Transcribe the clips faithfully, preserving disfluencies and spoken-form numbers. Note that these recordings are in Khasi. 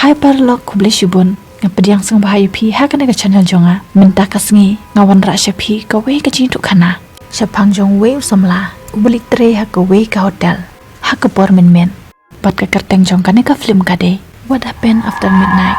Hai paralok, khublei shibun. Nga pdiang sngewbha ïa phi ha kane ka channel jong nga. Mynta ka sngi nga wanrah sha phi kawei ka jingïathuhkhana shaphang jong uwei u samla uba leit trei ha kawei ka hotel ha ka por mynmiet. Bad ka kyrteng jong kane ka film ka dei What Happened After Midnight.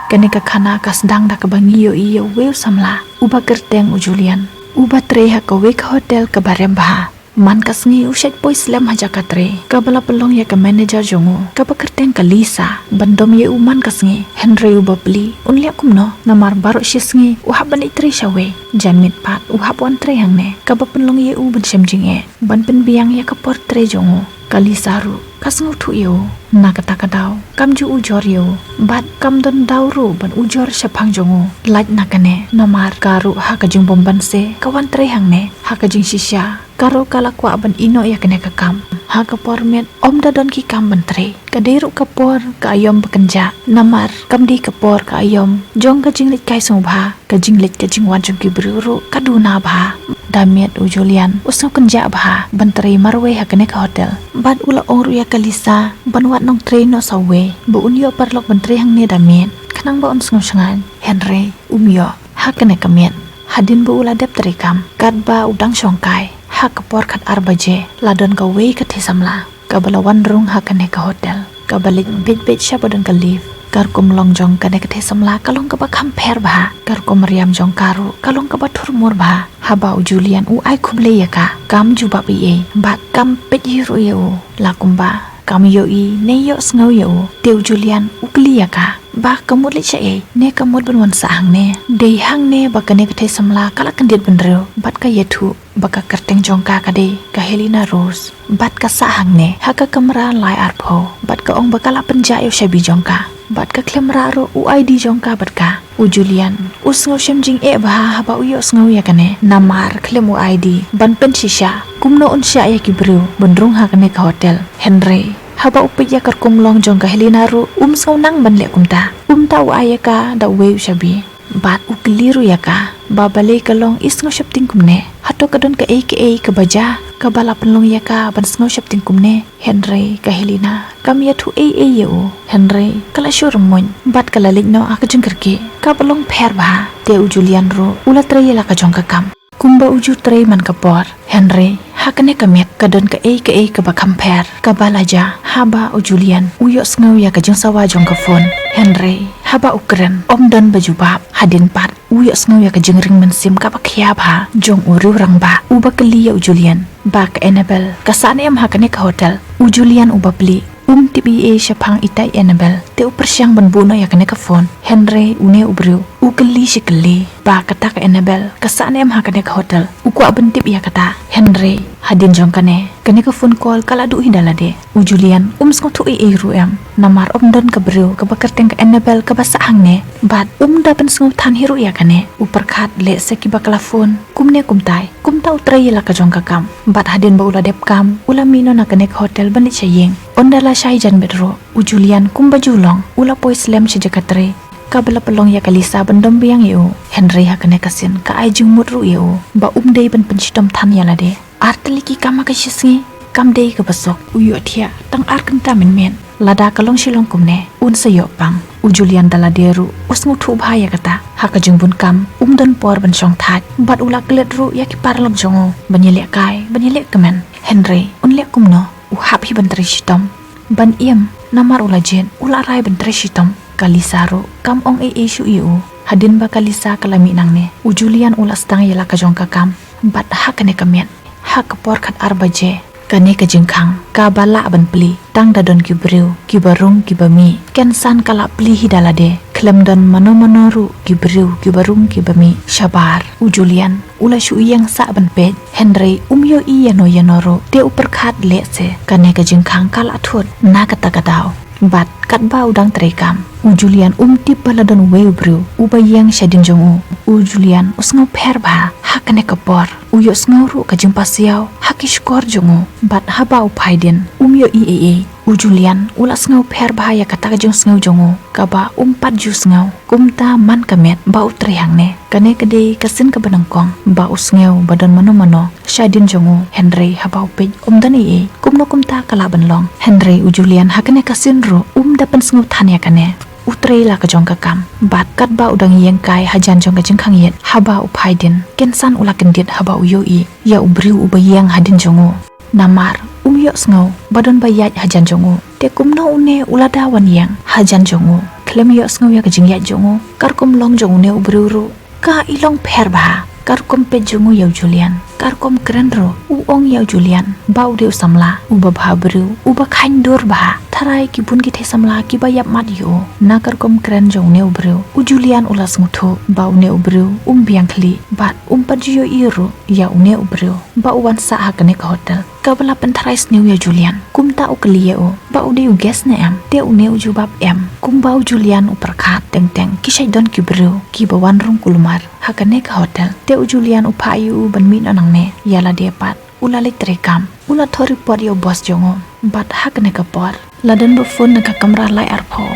Kane ka khana ka sdang da kaba ngi ïohi ïa uwei u samla uba kyrteng u Julian, uba trei ha kawei ka hotel kaba rem bha. Man ka sngi u shait poi slem ha jaka trei kaba la pynlong ïa ka manager jong u kaba kyrteng ka Lisa ban dom ïa u man ka sngi. Hynrei u bapli un leh kumno, namar baroh shi sngi u hap ban leit trei shawei, janmiet pat u hap wan trei hangne, kaba pynlong ïa u ban shem jingeh ban pynbiang ïa ka por trei jong u. Ka Lisa ruh ka sngewthuh ïa u, na kata ka daw kam ju ujor ïa u bad kam don daw ruh ban ujor shaphang jong u. Lait na kane, namar ka ruh ha ka jingbymbanse ka wan trei hangne. Ha ka jingshisha ka ruh ka la kwah ban ïehnoh ïa kane ka kam. Ha ka por miet ym da don ki kam ban trei, ka dei ruh ka por ka aïom ba kynjah, namar kam dei ka por ka aïom jong ka jingleit kai sngewbha. Ka jingleit ka jingwan jong ki briew ruh ka duna bha. Da miet u Julian u sngewkynjah bha ban trei marwei ha kane ka hotel. Bad u la ong ruh ïa ka Lisa ban wad nongtrei noh sawei ba un ïoh paralok ban trei hangne da miet, khnang ba un sngewshngaiñ. Hynrei um ïoh ha kane ka miet. Hadien ba u la dep trei kam, katba u dang shongkai, ha ka por khatar baje la don kawei ka thei samla kaba la wan rung ha kane ka hotel, kaba leit beit beit sha ba don ka lift. Ka rukom long jong kane ka thei samla ka long kaba kham pher bha. Ka rukom riam jong ka ruh ka long kaba thurmur bha. Haba u Julian u ai khublei ïa ka, kam jubab ei ei bad kam peit hi ruh ïa u, la kumba kam ïohi ne ïohsngew ïa u. Te u Julian u kylli ïa ka ba ka mut leit shaei ne ka mut ban wan sah hangne. Dei hangne ba kane ka thei samla ka la kyndit bynriew bad ka ïathuh ba ka kyrteng jong ka ka dei ka Helena Rose, bad ka sah hangne ha ka kamra lai arphew, bad ka ong ba ka la pynjah ïa u shabi jong ka bad ka khlem rah ruh u I D jong ka bad ka. U Julian u sngewshem jingeh bha haba u ïohsngew ïa kane, namar khlem u I D ban pynshisha kumno un shah ïa ki briew ban rung ha kane ka hotel. Hynrei haba u peit ïa ka rukom long jong ka Helena ruh um sngew nang ban leh kumta. Kumta u ai ïa ka da uwei u shabi bad u kylli ruh ïa ka ba balei ka long i sngewsheptieng kumne. Hato ka don kaei kaei kaba jia kaba la pynlong ïa ka ban sngewsheptieng kumne? Hynrei ka Helena kam ïathuh ei ei ïa u. Hynrei ka la shu rymmuiñ bad ka la leit noh ha ka jingkyrkieh kaba long pher bha. Te u Julian ruh u la trei ïa la ka jong ka kam kumba u ju trei man ka por. Hynrei ha kane ka miet ka don kaei kaei kaba kham pher kaba la jia haba u Julian u ïohsngew ïa ka jingsawa jong ka phone. Hynrei haba u kren ym don ba jubab. Hadien pat u ïohsngew ïa ka jingring mynsiem kaba khia bha jong u riewrangbah uba kylli ïa u Julian ba ka Annabel ka sah ne em ha kane ka hotel. U Julian u bapli um tip ei ei shaphang ita i Annabel, te u pyrshang ban buh noh ïa kane ka phone. Hynrei une u briew u kylli shi kylli ba kata ka Annabel ka sah ne em ha kane ka hotel, u kwah ban tip ïa kata. Hynrei hadien jong kane, kane ka phone call ka la duh hi da lade. U Julian um sngewthuh ei ei ruh em, namar ym don ka briew kaba kyrteng ka Annabel kaba sah hangne bad um da pynsngewthan hi ruh ïa kane. U pyrkhat lehse kiba ka la phone kumne kumtai. Kumta u trei ïa la ka jong ka kam bad hadien ba u la dep kam u la mih noh na kane ka hotel ban leit sha ïing. Ynda la shai janmiet ruh, u Julian kumba ju long u la poi slem sha jaka trei kaba la pynlong ïa ka Lisa ban dom biang ïa u. Hynrei ha kane ka sien ka ai jingmut ruh ïa u ba um dei ban pynshitom than ïa lade. Ar tylli ki kam ha ka shi sngi kam dei kaba suk. U ïohthiah tang ar kynta mynmiet. Lada ka long shilong kumne un sa ïoh pang. U Julian da lade ruh u sngewthuh bha ïa kata. Ha ka jingbun kam um don por ban shong thait bad u la klet ruh ïa ki paralok jong u ban ïalehkai ban ïalehkmen. Hynrei un leh kumno, u hap hi ban trei shitom ban im, namar u la jied u la rai ban trei shitom. Ka Lisa ruh kam ong ei ei shuh ïa u. Hadien ba ka Lisa ka la mih nangne, u Julian u la sdang ïa la ka jong ka kam bad ha kane ka miet, ha ka por khatar baje, kane ka jingkhang kaba lah ban plie tang da don ki briew kiba rung kiba mih. Kynsan ka la plie hi da lade, khlem don mano mano ruh ki briew kiba rung kiba mih. Shabar u Julian u la shu ïeng sah ban peit, hynrei um ïohi ïano ïano ruh. Te u pyrkhat lehse kane ka jingkhang ka la thut na kata ka daw. Bad katba u dang trei kam, u Julian um tip ba la don uwei u briew uba ïeng shadien jong u. U Julian u sngewpher bha ha kane ka por. U ïohsngew ruh ka jingpasiaw ha ki shkor jong u. Bad haba u phai dien um ïohi ei ei. U Julian u la sngew pher bha ïa kata ka jingsngew jong u kaba um pat ju sngew. Kumta man ka met ba u trei hangne. Kane ka dei ka sien kaba nyngkong ba u sngew ba don mano mano shadien jong u, hynrei haba u peit um don ei ei. Kumno kumta ka lah ban long? Hynrei u Julian ha kane ka sien ruh um da pynsngew than ïa kane. U trei la ka jong ka kam bad katba u dang ïeng kai hajan jong ka jingkhang ïit, haba u phai dien, kynsan u la kyndit haba u ïohi ïa u briew uba ïeng hadien jong u. Namar um ïohsngew ba don ba ïaid hajan jong u. Te kumno une u la da wan ïeng hajan jong u? Khlem ïohsngew ïa ka jingïaid jong u, ka rukom long jong une u briew ruh ka i long pher bha. Ka rukom peit jong u ïa u Julian, ka rukom kren ruh, u ong ïa u Julian ba u dei u samla uba bha briew, uba kheiñ dur bha. Tharai ki bun ki thei samla kiba ïap mat ïa u. Na ka rukom kren jong une u briew, u Julian u la sngewthuh ba une u briew um biang khlieh bad um pat ju ïohi ruh ïa une u briew ba u wan sah ha kane ka hotel. Kaba la pyntharai sniew ïa u Julian. Kumta u kylli ïa u ba u dei u guest ne em. Te une u jubab em. Kumba u Julian u pyrkhat teng teng ki shait don ki briew kiba wan rung kulmar ha kane ka hotel. Te u Julian u phah ïa u ban mih noh nangne ïa lade pat. U la leit treikam, u la thoh report ïa u boss jong u. Bad ha kane ka por la don ba phone na ka kamra lai arphew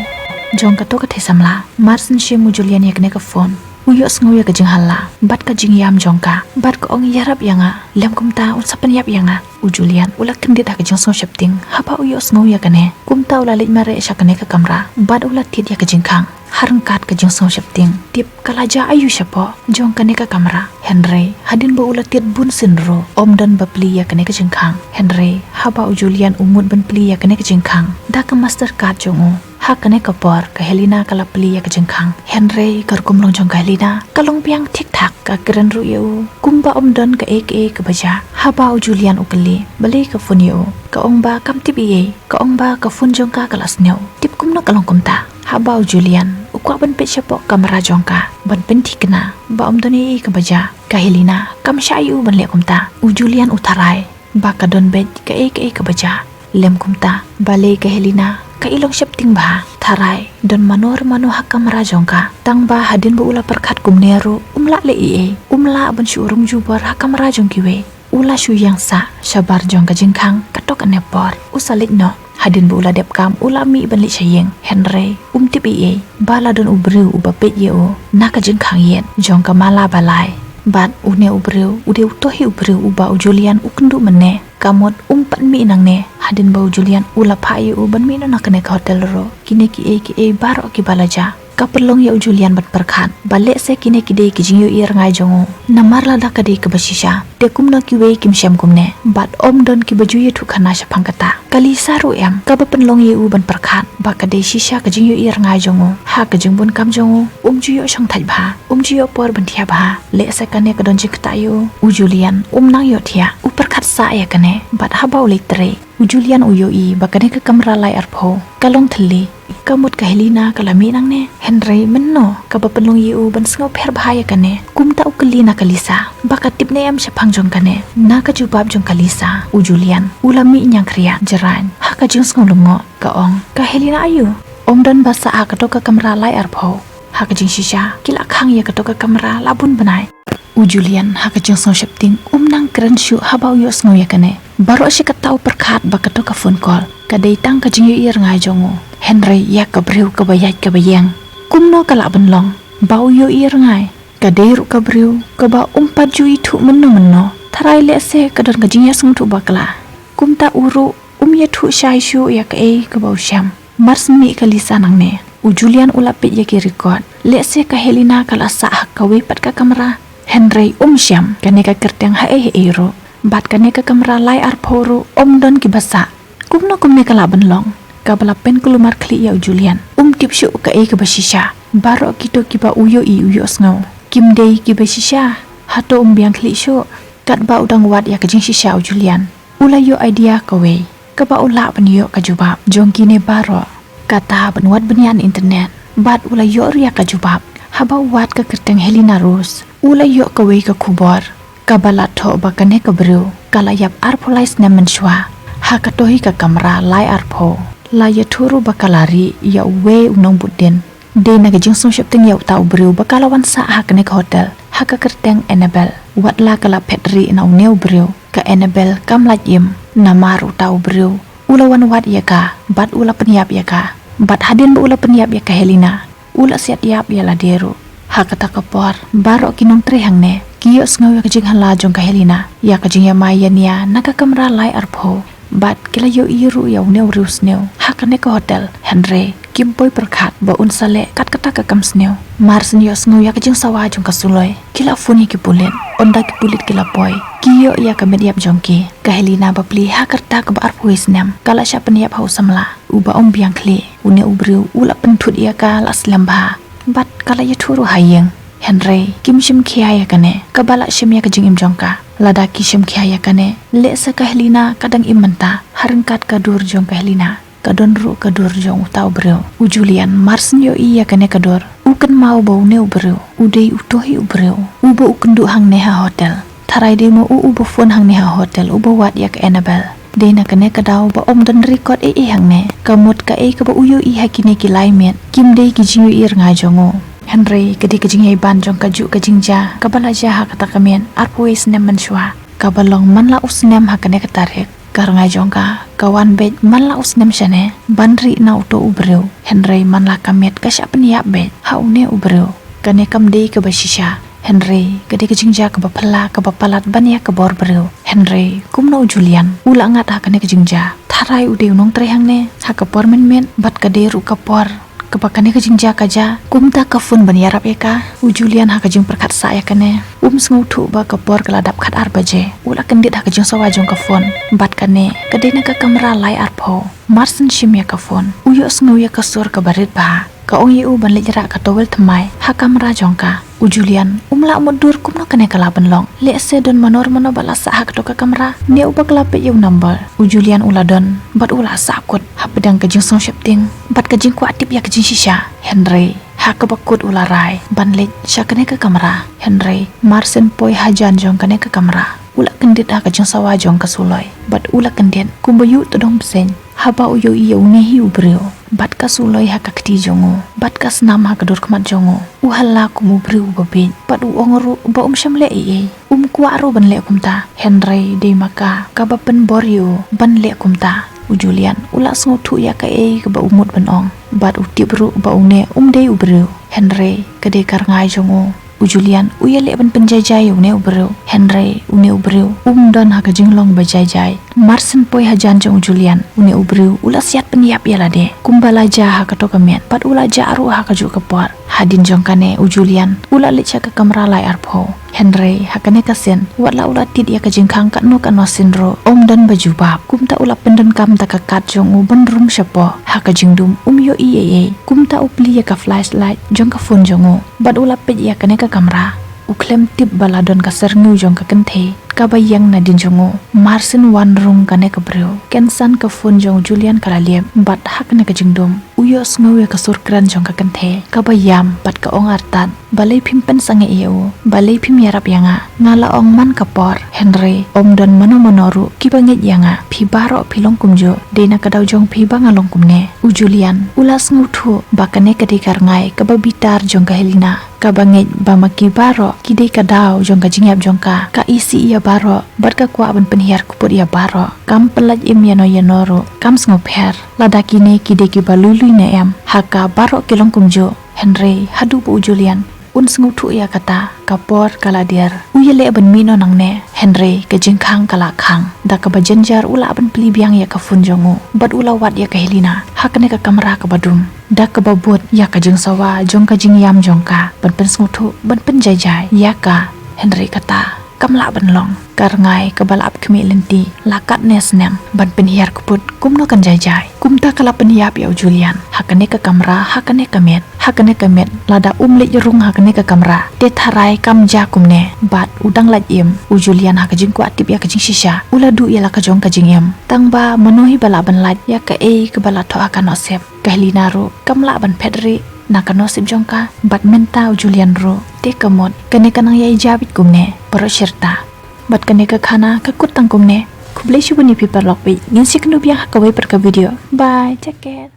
jong kato ka thei samla. Mar shen shim u Julian ïa kane ka phone, u ïohsngew ïa ka jinghalla bad ka jingïam jong ka bad ka ong, "Ïarap ïa nga, lem kumta un sa pynïap ïa nga." U Julian u la kyndit ha ka jingsngew sheptieng haba u ïohsngew ïa kane. Kumta u la leit mareh sha kane ka kamra bad u la tied ïa ka jingkhang ha ryngkat ka jingsngew sheptieng. Tip ka la jia aiu shapoh jong kane ka kamra? Hynrei hadien ba u la tied bun sien ruh, ym don ba plie ïa kane ka jingkhang. Hynrei haba u Julian u mut ban plie ïa kane ka jingkhang da ka master card jong u, ha kane ka por ka Helena ka la plie ïa ka jingkhang. Hynrei ka rukom long jong ka Helena ka long biang thik thak, ka kren ruh ïa u kumba ym don kaei kaei kaba jia. Haba u Julian u kylli balei ka phone ïa u, ka ong ba kam tip ei ei, ka ong ba ka phone jong ka ka la sniew. Tip kumno ka long kumta? Haba u Julian u kwah ban peit shapoh kamra jong ka ban pynthikna ba ym don ei ei kaba jia, ka Helena kam shah ïa u ban leh kumta. U Julian u tharai ba ka don beit kaei kaei kaba jia. Lem kumta, balei ka Helena ka i long sheptieng bha? Tharai don mano re mano ha kamra jong ka. Tang ba hadien ba u la pyrkhat kumne ruh um lah leh ei ei, um lah ban shu rung jubor ha kamra jong kiwei. U la shu ïeng sah shabar jong ka jingkhang. Kato kane por u sa leit noh. Hadien ba u la dep kam u la mih ban leit sha ïing. Hynrei um tip ei ei ba la don u briew uba peit ïa u na ka jingkhang ïit jong ka mala ba lai. Bad une u briew u dei uto hi u briew uba u Julian u kynduh mynne. Ka mut um pat mih nangne hadien ba u Julian u la phah ïa u ban mih noh na kane ka hotel ruh. Kine kiei kiei baroh kiba la jia ka pynlong ïa u Julian ban pyrkhat ba lehse kine ki dei ki jingïohi rngai jong u. Namar lada ka dei kaba shisha, te kumno kiwei kim shem kumne? Bad ym don kiba ju ïathuh khana shaphang kata. Ka Lisa ruh em, kaba pynlong ïa u ban pyrkhat ba ka dei shisha ka jingïohi rngai jong u. Ha ka jingbun kam jong u um ju ïoh shongthait bha, um ju ïoh por ban thiah bha. Lehse kane ka don jingktah ïa u. U Julian um nang ïohthiah, u pyrkhat sah ïa kane. Bad haba u leit trei, u Julian u ïohi ba kane ka kamra lai arphew ka long thylli. Ka mut ka Helena ka la mih nangne. Hynrei mynno kaba pynlong ïa u ban sngew pher bha ïa kane? Kumta u kylli na ka Lisa ba ka tip ne em shaphang jong kane. Na ka jubab jong ka Lisa, u Julian u la mih ñiangkhriat jraiñ ha ka jingsngew lyngngoh. Ka ong, ka Helena aiu? Ym don ba sah ha kato ka kamra lai arphew. Ha ka jingshisha ki la khang ïa kato ka kamra la bun bnai. U Julian ha ka jingsngew sheptieng um nang kren shuh haba u ïohsngew ïa kane. Baroh shi katta u pyrkhat ba kato ka phone call ka dei tang ka jingïohi rngai jong u. Hynrei ïa ka briew kaba ïaid kaba ïeng, kumno ka lah ban long ba u ïohi rngai? Ka dei ruh ka briew kaba um pat ju ithuh mynno mynno. Tharai lehse ka don ka jingïasngewthuh bakla. Kumta u ruh um ïathuh shai shuh ïa kaei kaba u shem. Mar sngewmih ka Lisa nangne, u Julian u la peit ïa ki record. Lehse ka Helena ka la sah ha kawei pat ka kamra. Hynrei um shem kane ka kyrteng haei haei ruh. Bad kane ka kamra lai arphew ruh ym don kiba sah. Kumno kumne ka lah ban long? Kaba la pynkulmar khlieh ïa u Julian. Um tip shuh kaei kaba shisha. Baroh kito kiba u ïohi u ïohsngew kim dei kiba shisha. Hato um biang khlieh shuh? Katba u dang wad ïa ka jingshisha u Julian u la ïoh idea kawei kaba u lah ban ïoh ka jubab jong kine baroh. Kata ban wad bniah internet. Bad u la ïoh ruh ïa ka jubab haba u wad ka kyrteng Helena Rose. U la ïoh kawei ka khubor kaba la thoh ba kane ka briew ka la ïap arphew lai snem mynshuwa. Ha kato hi ka kamra lai arphew la ïathuh ruh ba ka la rieh ïa uwei u nongbud dien. Dei na ka jingsngew sheptieng ïa uta u briew ba ka la wan sah ha kane ka hotel ha ka kyrteng Annabel. Watla ka la phet rieh na une u briew, ka Annabel kam lait im. Namar uta u briew U la wan wad ïa ka bad u la pynïap ïa ka. Bad hadien ba u la pynïap ïa ka Helena, u la siat ïap ïa lade ruh. Ha kata ka por baroh ki nongtrei hangne ki ïohsngew ïa ka jinghala jong ka Helena, ïa ka jingïamai ïania na ka kamra lai arphew. Bad ki la ïohi ruh ïa une u riewsniew ha kane ka hotel, hynrei kim poi pyrkhat ba un sa leh kat kata ka kam sniew. Mar shen ïohsngew ïa ka jingsawa jong ka Suloi, ki la phone ïa ki pulit. Ynda ki pulit ki la poi, ki ïoh ïa ka met ïap jong ki, ka Helena bapli ha ka rta kaba arphew wei snem, ka la shah pynïap ha u samla uba ym biang khlieh. Une u briew u la pynthut ïa ka la slem bha bad ka la ïathuh ruh ha ïing. Hynrei kim shim khia ïa kane kaba la shim ïa ka jingim jong ka. Lada ki shim khia ïa kane, lehse ka Helena ka dang im mynta. Ha ryngkat ka dur jong ka Helena ka don ruh ka dur jong uta u briew, u Julian. Mar shen ïohi ïa kane ka dur, u kynmaw ba une u briew u dei uto hi u briew uba u kynduh hangne ha hotel. Tharai dei ma u uba phone hangne ha hotel uba wad ïa ka Annabel. Dei na kane ka daw ba ym don record ei ei hangne. Ka mut kaei kaba u ïohi ha kine ki lai miet kim dei ki jingïohi rngai jong u, hynrei ka dei ka jingïaiban jong kajuh ka jingjia kaba la jia ha kata ka miet arphew wei snem mynshuwa. Kaba long man la u snem ha kane ka tarik. Ka rngai jong ka ka wan beit man la u snem shane ban rieh na uto u briew, hynrei man la ka miet ka shah pynïap beit ha une u briew. Kane kam dei kaba shisha, hynrei ka dei ka jingjia kaba phylla kaba palat ban ïa ka bor briew. Hynrei kumno u Julian u la ngat ha kane ka jingjia? Tharai u dei u nongtrei hangne ha ka por mynmiet bad ka dei ruh ka por kaba kane ka jingjia ka jia. Kumta ka phone ban ïarap ïa ka. U Julian ha ka jingpyrkhat sah ïa kane, um sngewthuh ba ka por ka la dap khatar baje. U la kyndit ha ka jingsawa jong ka phone bad kane ka dei na ka kamra lai arphew. Mar shen shim ïa ka phone, u ïohsngew ïa ka sur kaba rit bha. Ka ong ïa u ban leit rah ka towel thymmai ha kamra jong ka. U Julian um lah mutdur kumno kane ka lah ban long. Lehse don mano mano ba la sah ha kato ka kamra ne uba ka la peit ïa u number. U Julian u la don bad u la sahkut hapdeng ka jingsngewsheptieng bad ka jingkwah tip ïa ka jingshisha. Hynrei ha kaba kut u la rai ban leit sha kane ka kamra. Hynrei mar shen poi hajan jong kane ka kamra, u la kyndit ha ka jingsawa jong ka Suloi bad u la kyndit kumba ïuh tdong bseiñ haba u ïohi ïa une hi u briew bad ka Suloi ha ka kti jong u bad ka snam ha ka dur khmat jong u. U hala kum u briew uba bieit bad u ong ruh ba um shym leh ei ei. Um kwah ruh ban leh kumta, hynrei dei ma ka kaba pynbor ïa u ban leh kumta. U Julian u la sngewthuh ïa kaei kaba u mut ban ong bad u tip ruh ba une um dei u briew, hynrei ka dei ka rngai jong u. U Julian u ïaleh ban pynjaijai ïa une u briew, hynrei une u briew um don ha ka jinglong ba jaijai. Mar shen poi hajan jong u Julian, une u briew u la siat pynïap ïa lade kumba la jia ha kato ka miet bad u la jah ruh ha kajuh ka por. Hadien jong kane u Julian u la leit sha ka kamra lai arphew. Hynrei ha kane ka sien, wat la u la tied ïa ka jingkhang katno katno sien ruh, um don ba jubab. Kumta u la pyndonkam da ka kad jong u ban rung shapoh. Ha ka jingdum um ïohi ei ei. Kumta u plie ïa ka flashlight jong ka phone jong u bad u la peit ïa kane ka kamra. U khlem tip ba la don ka syrngiew jong ka kynthei kaba ïeng nadien jong u. Mar shen wan rung kane ka briew, kynsan ka phone jong u Julian ka la lip bad ha kane ka jingdum u ïohsngew ïa ka sur kren jong ka kynthei kaba ïam bad ka ong artat, balei phim pynsangeh ïa u? Balei phim ïarap ïa nga? Nga la ong man ka por, hynrei um don mano mano ruh kiba ngeit ïa nga. Phi baroh phi long kumjuh, dei na ka daw jong phi ba nga long kumne. U Julian u la sngewthuh ba kane ka dei ka rngai kaba bitar jong ka Helena, kaba ngeit ba ma ki baroh ki dei ka daw jong ka jingïap jong ka. Ka isih ïa baroh bad ka kwah ban pynhiar kput ïa baroh. Kam pynlait im ïano ïano ruh, kam sngewpher lada kine ki dei kiba lui lui ne em. Ha ka baroh ki long kumjuh. Hynrei haduh ba u Julian un sngewthuh ïa kata, ka por ka la dier. U ïaleh ban mih noh nangne, hynrei ka jingkhang ka la khang. Da kaba jynjar u lah ban plie biang ïa ka phone jong u bad u la wad ïa ka Helena ha kane ka kamra kaba dum. Da kaba bud ïa ka jingsawa jong ka jingïam jong ka ban pynsngewthuh, ban pynjaijai ïa ka, hynrei kata kam lah ban long. Ka rngai kaba la ap khmih lynti la katne snem ban pynhiar kput kumno kan jaijai. Kumta ka la pynïap ïa u Julian ha kane ka kamra, ha kane ka miet. Ha kane ka miet, lada um leit rung ha kane ka kamra, te tharai kam jia kumne. Bad u dang lait im u Julian ha ka jingkwah tip ïa ka jingshisha, u la duh ïa la ka jong ka jingim. Tang ba mano hi ba lah ban lait ïa kaei kaba la thoh ha ka nusip. Ka Helena ruh kam lah ban phet rieh na ka nusip jong ka. Bad mynta u Julian ruh te ka mut kane ka nang ïai jia beit kumne baroh shirta. Bad kane ka khana ka kut tang kumne. Khublei shibun ïa phi paralok bad ngin sa ïakynduh biang ha kawei pat ka video. Bye, take care.